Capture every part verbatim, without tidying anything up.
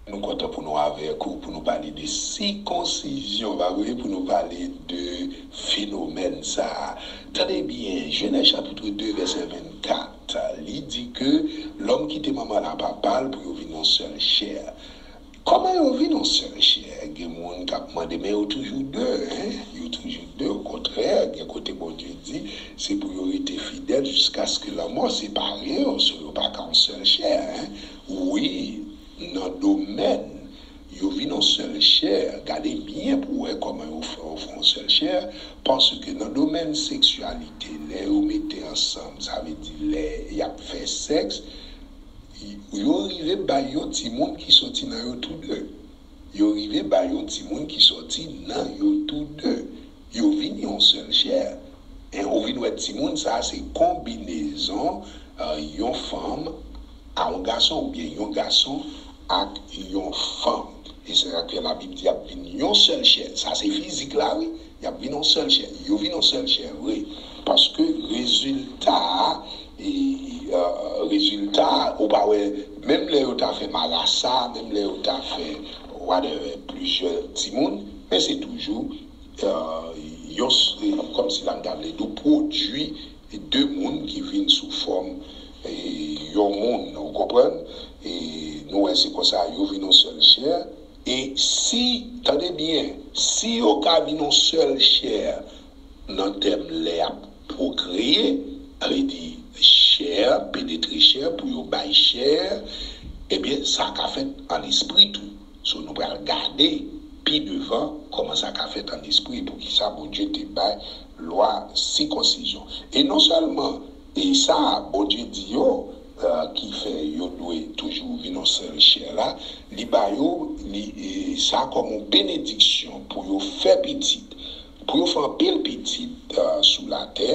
Nou kontan pou nou avèk ou, pou nou pale de sikonsizyon, pa vre, pou nou pale de fenomèn sa a. Tande byen, Jenèz chapit de, vèsè vennkat, li di ke lòm kite manman l ak papa l pou yo vin yon sèl chè. Kòman yo vin yon sèl chè? Gen moun k ap mande, men yo toujou de, en? Yo toujou de, okontrè, gen kote Bondye di, se pou yo rete fidèl jiskaske lanmò separe yo, so yo pa ka yon sèl chè, en? Wi, nan domèn, yo vin yon sèl chè. Gade byen pou w wè kòman yo fè, yo fè yon sèl chè. Paske nan domèn seksyalite, lè yo mete ansanm, sa vle di lè y ap fè sèks, yo rive bay yon timoun ki soti nan yo tou de. Yo rive bay yon timoun ki soti nan yo tou de. Yo vin yon sèl chè. En, ou vin wè timoun sa a se konbinezon, eh, yon fanm a yon gason oubyen yon gason ak yon fanm. E se sa ke Labib di y ap vin yon sèl chè. Sa se fizik la, wi. Y ap vin yon sèl chè. Yo vin yon sèl chè, vre. Paske rezilta a, e, eh, rezilta a, ou pa wè, menm lè yo ta fè marasa, menm lè yo ta fè, whatever, plizyè timoun, men se toujou eh, yon s-, eh, kòmsi la m ta vle di w pwodui de moun ki vin sou fòm, eh, yon moun, ou konprann? E nou wè se konsa yo vin yon sèl chè. E si, tande byen, si yo ka vin yon sèl chè nan tèm lè y ap pwokreye, sa vle di chè, penetre chè pou yo bay chè, ebyen, sa ka fèt an espri tou. So, nou pral gade pi devan kòman sa ka fèt an espri, poukisa Bondye te bay lwa sikonsizyon. E non sèlman, e sa, Bondye di yo, eh, ki fè yo dwe toujou vin yon sèl chè la, li ba yo, li, e sa kòm yon benediksyon pou yo fè pitit, pou yo fè anpil pitit, eh, sou latè,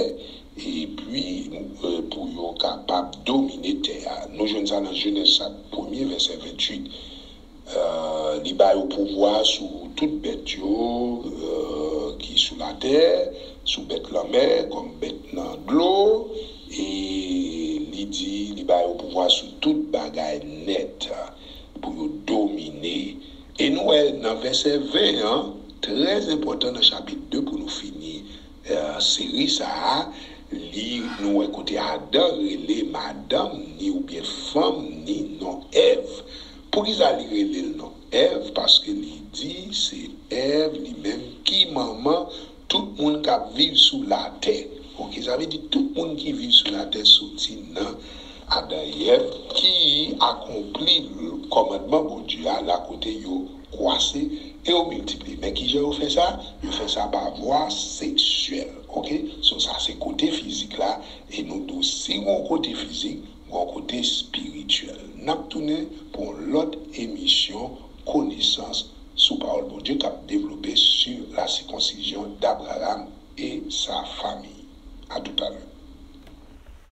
epi, eh, pou yo kapab domine tè a. Nou jwenn sa nan Jenèz chapit premye, vèsè venntuit. Eh, li ba yo pouvwa sou tout bèt yo, eh, ki sou latè, sou bèt lanmè, kòm bèt nan dlo, e li di li ba yo pouvwa sou tout bagay nèt, pou yo domine. E nou wè nan vèsè ven an, trè enpòtan nan chapit de pou nou fini, eh, seri sa a, li, nou wè kote Adan rele madanm ni oubyen fanm ni non Èv. Poukisa li rele l non Èv? Paske li di se Èv li menm ki manman tout moun k ap viv sou latè. Oke, sa vle di tout moun ki viv sou latè soti nan Adan e Èv ki akonpli kòmandman Bondye a, la kote yo kwase e yo miltipliye. Men kijan yo fè sa? Yo fè sa pa vwa seksyèl. Oke? So, sa se kote fizik la, e nou di w si gon kote fizik, gon kote espirityèl. N ap tounen pou yon lòt emisyon konesans sou pawòl Bondye k ap devlope sur la circoncision d'Abraham et sa famille. À tout à l'heure.